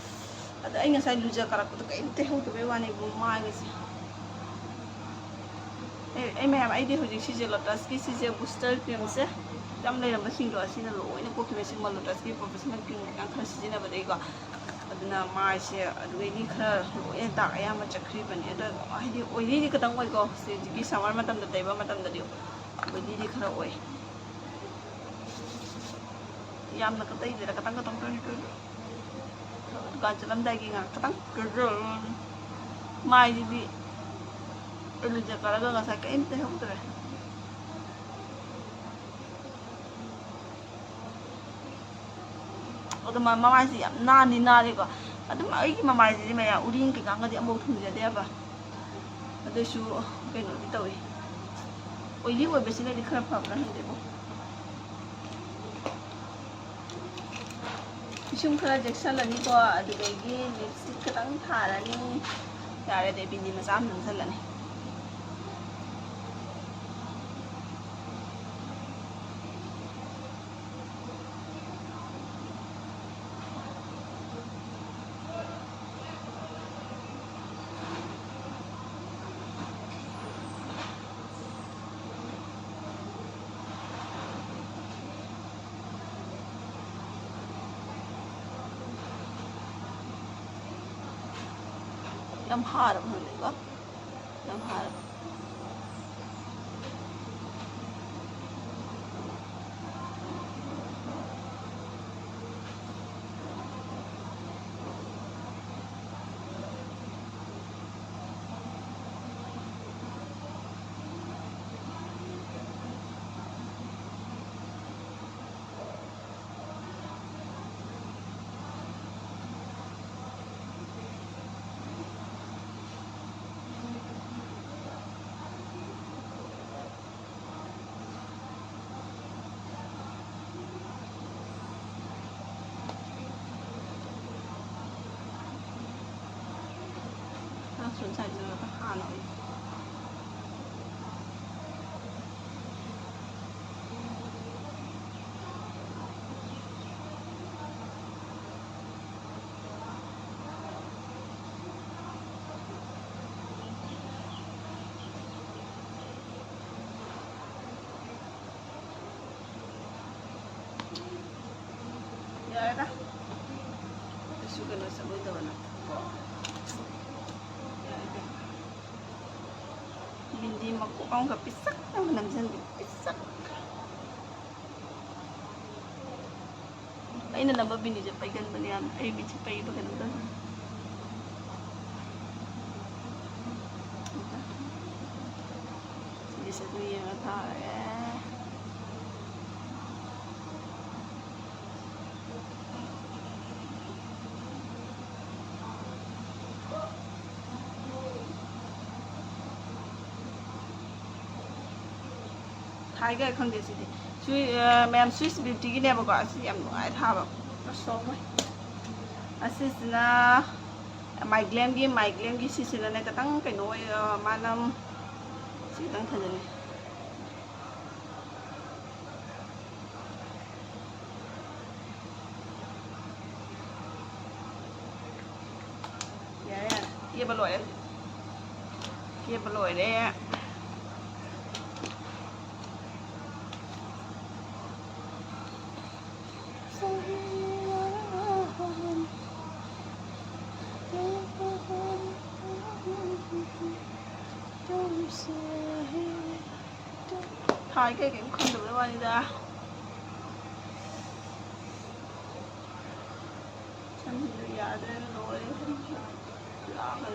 ꯑꯗꯣ ꯑꯩ ꯉꯁꯥꯏ ꯂꯨꯖ ꯀꯥꯔꯛꯄꯗꯣ ꯀꯔꯤꯝ ꯇꯩꯍꯧꯗꯕꯩ ꯋꯥꯅꯦꯕꯨ, ꯃꯥꯏꯒꯁꯦ꯫ ꯑꯩ, ꯑꯩ ꯃꯌꯥꯝ, ꯑꯩꯗꯤ ꯍꯧꯖꯤꯛ ꯁꯤꯁꯦ ꯂꯣꯇꯁꯀꯤ ꯁꯤꯁꯦ ꯕꯨꯁꯇꯔ ꯀ꯭ꯔꯤꯝꯁꯦ ꯌꯥꯝ ꯂꯩꯔꯝꯕꯁꯤꯡꯗꯣ ꯑꯁꯤꯅ ꯂꯣꯏꯅ ꯀꯣꯛꯈꯤꯕꯅꯦ꯫ ꯁꯤꯒꯨꯝꯕ ꯂꯣꯇꯁꯀꯤ ꯄ꯭ꯔꯣꯐꯦꯁꯅꯦꯜ ꯀ꯭ꯔꯤꯝ ꯀꯩꯀꯥ ꯈꯔ ꯁꯤꯖꯤꯟꯅꯕꯗꯒꯤꯀꯣ꯫ ꯑꯗꯨꯅ ꯃꯥꯏꯁꯦ ꯑꯗꯨꯗꯩꯗꯤ ꯈꯔ ꯂꯣꯏꯅ ꯗꯥꯛ ꯑꯌꯥꯝꯕ ꯆꯠꯈ꯭ꯔꯤꯕꯅꯦ꯫ ꯑꯗꯣ ꯍꯥꯏꯗꯤ ꯑꯣꯏꯂꯤꯗꯤ ꯈꯤꯇꯪ ꯑꯣꯏꯀꯣ, ꯍꯧꯖꯤꯛꯀꯤ ꯁꯝꯃꯔ ꯃꯇꯝꯗ ꯇꯩꯕ ꯃꯇꯝꯗꯗꯤ ꯑꯣꯏꯂꯤꯗꯤ ꯈꯔ ꯑꯣꯏ꯫ ꯌꯥꯝꯅ ꯀ ꯇꯩꯗꯦꯗ, ꯈꯤꯇꯪ ꯈꯤꯇꯪ ꯇꯩ-, ꯇꯩ-, ꯗꯨꯀꯥꯟ ꯆꯠꯂꯝꯗꯥꯏꯒꯤ ꯉꯥꯏꯍꯥꯛ ꯈꯤꯇꯪ ꯀꯦꯖꯔ-, ꯃꯥꯏꯁꯤꯗꯤ ꯑꯩ ꯂꯨꯖ ꯀꯥꯔꯒ ꯉꯁꯥꯏ ꯀꯔꯤꯝ ꯇꯩꯍꯧꯗ꯭ꯔꯦ꯫ ꯑꯗꯣ ꯃ-, ꯃꯃꯥꯏꯁꯦ ꯌꯥꯝ ꯅꯥꯟꯗꯤ ꯅꯥꯜꯂꯤꯀꯣ꯫ ꯑꯗꯨꯝ ꯑꯩꯒꯤ ꯃꯃꯥꯏꯁꯤꯗꯤ ꯃꯌꯥꯝ ꯎꯔꯤꯡ ꯀꯩꯀꯥꯒꯗꯤ ꯑꯃꯐꯥꯎ ꯊꯨꯡꯖꯗꯦꯕ꯫ ꯑꯗꯨꯏꯁꯨ ꯀꯩꯅꯣꯗꯤ ꯇꯧꯏ, oily ꯑꯣꯏꯕꯁꯤꯅꯗꯤ ꯈꯔ ꯐꯕ꯭ꯔꯥ ꯈꯪꯗꯦꯀꯣ꯫ ꯄꯤꯁꯨꯝ ꯈꯔ ꯌꯦꯛꯁꯜꯂꯅꯤꯀꯣ, ꯑꯗꯨꯗꯒꯤ lipstick ꯈꯤꯇꯪ ꯊꯥꯔꯅꯤ꯫ ꯌꯥꯔꯦ, ꯑꯗꯩ ꯕꯤꯟꯗꯤ ꯃꯆꯥ ꯑꯃ ꯅꯝꯁꯜꯂꯅꯤ꯫ ꯌꯥꯝ ꯍꯥꯔꯕ ꯈꯪꯗꯦꯀꯣ, ꯌꯥꯝ ꯍꯥꯔꯕ꯫ ꯉꯥꯁꯨ ꯉꯁꯥꯏꯗꯨꯅ ꯍꯥꯟꯅ ꯑꯣꯏ꯫ ꯌꯥꯔꯦꯗ꯫ ꯀꯩꯁꯨ ꯀꯩꯅꯣ ꯆꯠꯂꯣꯏꯗꯕ ꯅꯠꯇꯦꯀꯣ꯫ ꯌꯥꯔꯦꯗ꯫ ꯕꯤꯟꯗꯤ ꯃꯀꯨꯞ ꯑꯃꯒ ꯄꯤꯁꯛ ꯑꯃ ꯅꯝꯁꯤꯟꯒꯦ, ꯄꯤꯁꯛ꯫ ꯑꯩꯅ ꯅꯝꯕ ꯕꯤꯟꯗꯤꯁꯦ ꯄꯩꯒꯟꯕꯅꯦ ꯌꯥꯝ꯫ ꯑꯩ ꯃꯤꯠꯁꯦ ꯄꯩꯕ ꯀꯩꯅꯣ ꯇꯧꯋꯦ꯫ ꯁꯤꯒꯤꯁꯦ ꯑꯗꯨꯝ ꯌꯦꯡꯉ ꯊꯥꯔꯒꯦ꯫ ꯍꯥꯏꯒꯦ ꯈꯪꯗꯦ ꯁꯤꯗꯤ꯫ ꯁꯤ, ꯑ, ꯃꯌꯥꯝ Swiss Beautyꯒꯤꯅꯦꯕꯀꯣ꯫ ꯑꯁꯤ ꯌꯥꯝ ꯅꯨꯡꯉꯥꯏ ꯊꯥꯕ꯫ ꯑꯁ, ꯁꯣꯝꯃꯣꯏ꯫ ꯑꯁꯤꯁꯤꯅ ꯃꯥꯏꯒ꯭ꯂꯦꯝꯒꯤ, ꯃꯥꯏꯒ꯭ꯂꯦꯝꯒꯤ ꯁꯤꯁꯤꯅꯅꯦ ꯈꯤꯇꯪ ꯀꯩꯅꯣ ꯑꯣꯏ, ꯑ, ꯃꯥꯅꯝ ꯁꯤ ꯈꯤꯇꯪ ꯐꯖꯅꯤ꯫ ꯌꯥꯔꯦ, ꯌꯥꯔꯦ꯫ ꯀꯦꯕ ꯂꯣꯏꯔꯦ꯫ ꯀꯦꯕ ꯂꯣꯏꯔꯦ꯫ ꯊꯥꯏ ꯀꯩ ꯀꯩꯝ ꯈꯟꯗꯕꯩ ꯋꯥꯅꯤꯗ꯫ ꯁꯝꯁꯤꯁꯨ ꯌꯥꯗ꯭ꯔꯦ, ꯂꯣꯏꯔꯦ ꯁꯝꯁꯨ꯫ ꯂꯥꯡꯉꯦ꯫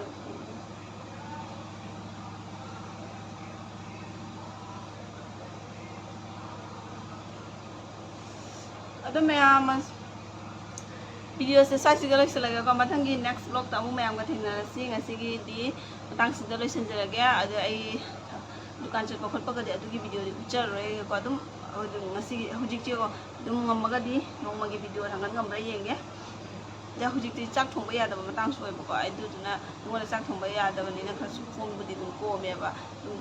ꯑꯗꯣ ꯃꯌꯥꯝ, videoꯁꯦ ꯁ꯭ꯋꯥꯏꯁꯤꯒ ꯂꯣꯏꯁꯤꯜꯂꯒꯦꯀꯣ꯫ ꯃꯊꯪꯒꯤ next vlogꯇ ꯑꯃꯨꯛ ꯃꯌꯥꯝꯒ ꯊꯦꯡꯅꯔꯁꯤ꯫ ꯉꯁꯤꯒꯤꯗꯤ ꯃꯇꯥꯡꯁꯤꯗ ꯂꯣꯏꯁꯤꯟꯖꯔꯒꯦ꯫ ꯑꯗꯣ ꯑꯩ ꯗꯨꯀꯥꯟ ꯆꯠꯄ ꯈꯣꯠꯄꯒꯗꯤ ꯑꯗꯨꯒꯤ videoꯗꯤ ꯎꯠꯆꯔꯔꯣꯏꯒꯦꯀꯣ꯫ ꯑꯗꯨꯝ ꯍꯧꯖꯤꯛ, ꯉꯁꯤꯒꯤ, ꯍꯧꯖꯤꯛꯁꯦꯀꯣ, ꯑꯗꯨꯝ ꯉꯝꯃꯒꯗꯤ ꯅꯣꯡꯃꯒꯤ video ꯊꯥꯡꯒꯠ ꯉꯝꯕ꯭ꯔꯥ ꯌꯦꯡꯒꯦ꯫ ꯑꯗ ꯍꯧꯖꯤꯛꯇꯤ ꯆꯥꯛ ꯊꯣꯡꯕ ꯌꯥꯗꯕ ꯃꯇꯥꯡꯁꯨ ꯑꯣꯏꯕꯀꯣ꯫ ꯑꯗꯨꯗꯨꯅ ꯑꯩꯉꯣꯟꯗ ꯆꯥꯛ ꯊꯣꯡꯕ ꯌꯥꯗꯕꯅꯤꯅ ꯈꯔꯁꯨ ꯀꯣꯝꯕꯨꯗꯤ ꯑꯗꯨꯝ ꯀꯣꯝꯃꯦꯕ꯫ ꯑꯗꯨꯝ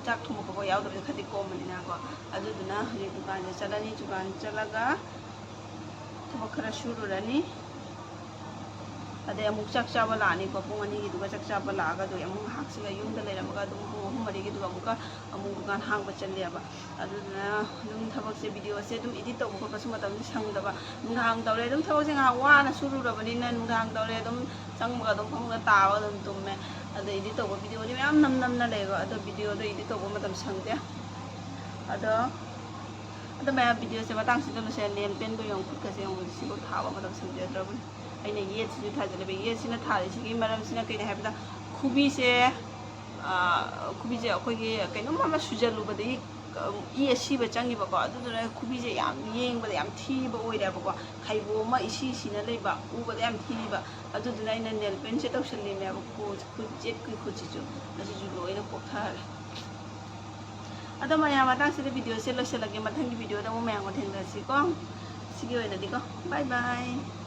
ꯆꯥꯛ ꯊꯣꯡꯕ ꯈꯣꯠꯄ ꯌꯥꯎꯗꯕꯁꯦ ꯈꯔꯗꯤ ꯀꯣꯝꯕꯅꯤꯅꯀꯣ꯫ ꯑꯗꯨꯗꯨꯅ ꯍꯧꯖꯤꯛ ꯗꯨꯀꯥꯟꯗ ꯆꯠꯂꯅꯤ꯫ ꯗꯨꯀꯥꯟ ꯆꯠꯂꯒ ꯊꯕꯛ ꯈꯔ ꯁꯨꯔꯨꯔꯅꯤ꯫ ꯑꯗꯩ ꯑꯃꯨꯛ ꯆꯥꯛ ꯆꯥꯕ ꯂꯥꯛꯑꯅꯤꯀꯣ꯫ ꯄꯨꯡ ꯑꯅꯤꯒꯤꯗꯨꯒ ꯆꯥꯛ ꯆꯥꯕ ꯂꯥꯛꯑꯒ ꯑꯗꯨꯒꯤ ꯑꯃꯨꯛ ꯉꯥꯏꯍꯥꯛꯁꯤꯒ ꯌꯨꯝꯗ ꯂꯩꯔꯝꯃꯒ ꯑꯗꯨꯝ ꯄꯨꯡ ꯑꯍꯨꯝ ꯃꯔꯤꯒꯤꯗꯨꯒ ꯑꯃꯨꯛꯀ ꯑꯃꯨꯛ ꯗꯨꯀꯥꯟ ꯍꯥꯡꯕ ꯆꯠꯂꯦꯕ꯫ ꯑꯗꯨꯗꯨꯅ ꯑꯗꯨꯝ ꯊꯕꯛꯁꯦ, videoꯁꯦ ꯑꯗꯨꯝ edit ꯇꯧꯕ ꯈꯣꯠꯄꯁꯨ ꯃꯇꯝꯁꯦ ꯁꯪꯗꯕ꯫ ꯅꯨꯡꯗꯥꯡ ꯇꯧꯔꯦ ꯑꯗꯨꯝ ꯊꯕꯛꯁꯦ ꯉꯥꯏꯍꯥꯛ ꯋꯥꯅ ꯁꯨꯔꯨꯔꯕꯅꯤꯅ, ꯅꯨꯡꯗꯥꯡ ꯇꯧꯔꯦ ꯑꯗꯨꯝ ꯆꯪꯕꯒ ꯑꯗꯨꯝ ꯐꯃꯨꯡꯗ ꯇꯥꯕꯒ ꯑꯗꯨꯝ ꯇꯨꯝꯃꯦ꯫ ꯑꯗꯣ edit ꯇꯧꯕ videoꯗꯤ ꯃꯌꯥꯝ ꯅꯝ ꯅꯝꯅ ꯂꯩꯀꯣ꯫ ꯑꯗꯣ videoꯗꯣ edit ꯇꯧꯕ ꯃꯇꯝ ꯁꯪꯗꯦ꯫ ꯑꯗꯣ, ꯑꯗꯣ ꯃꯌꯥꯝ videoꯁꯦ ꯃꯇꯥꯡꯁꯤꯗ ꯂꯣꯏꯁꯤꯜꯂꯦ꯫ Nail paintꯗꯣ ꯌꯦꯡꯉꯨ, ꯈꯨꯠꯀꯁꯦ ꯌꯦꯡꯉꯨ, ꯁꯤꯐꯥꯎ ꯊꯥꯕ ꯃꯇꯝ ꯁꯪꯖꯗ꯭ꯔꯕꯅꯤ꯫ ꯑꯩꯅ ꯌꯦꯠꯁꯤꯁꯨ ꯊꯥꯖꯤꯜꯂꯦꯕ꯫ ꯌꯦꯠꯁꯤꯅ ꯊꯥꯔꯤꯁꯤꯒꯤ ꯃꯔꯝꯁꯤꯅ ꯀꯩꯅꯣ ꯍꯥꯏꯕꯗ, ꯈꯨꯕꯤꯁꯦ, ꯑ, ꯈꯨꯕꯤꯁꯦ ꯑꯩꯈꯣꯏꯒꯤ ꯀꯩꯅꯣꯝ ꯑꯃ ꯁꯨꯖꯜꯂꯨꯕꯗꯒꯤ, ꯑ, ꯏ ꯑꯁꯤꯕ ꯆꯪꯉꯤꯕꯀꯣ꯫ ꯑꯗꯨꯗꯨꯅ ꯈꯨꯕꯤꯁꯦ ꯌꯥꯝ ꯌꯦꯡꯕꯗ ꯌꯥꯝ ꯊꯤꯕ ꯑꯣꯏꯔꯦꯕꯀꯣ꯫ ꯈꯩꯕꯣ ꯑꯃ ꯏꯁꯤ ꯁꯤꯅ ꯂꯩꯕ, ꯎꯕꯗ ꯌꯥꯝ ꯊꯤꯕ꯫ ꯑꯗꯨꯗꯨꯅ ꯑꯩꯅ nail paintꯁꯦ ꯇꯧꯁꯜꯂꯤꯅꯦꯕ꯫ ꯈꯨ-, ꯈꯨꯠ ꯌꯦꯠꯀꯤ ꯈꯨꯠꯁꯤꯁꯨ, ꯑꯁꯤꯁꯨ ꯂꯣꯏꯅ ꯀꯣꯛꯊꯔꯦ꯫ ꯑꯗꯣ ꯃꯌꯥꯝ, ꯃꯇꯥꯡꯁꯤꯗ videoꯁꯦ ꯂꯣꯏꯁꯤꯜꯂꯒꯦ꯫ ꯃꯊꯪꯒꯤ videoꯗ ꯑꯃꯨꯛ ꯃꯌꯥꯝꯒ ꯊꯦꯡꯅꯔꯁꯤꯀꯣ꯫ ꯁꯤꯒꯤ ꯑꯣꯏꯅꯗꯤꯀꯣ, bye bye꯫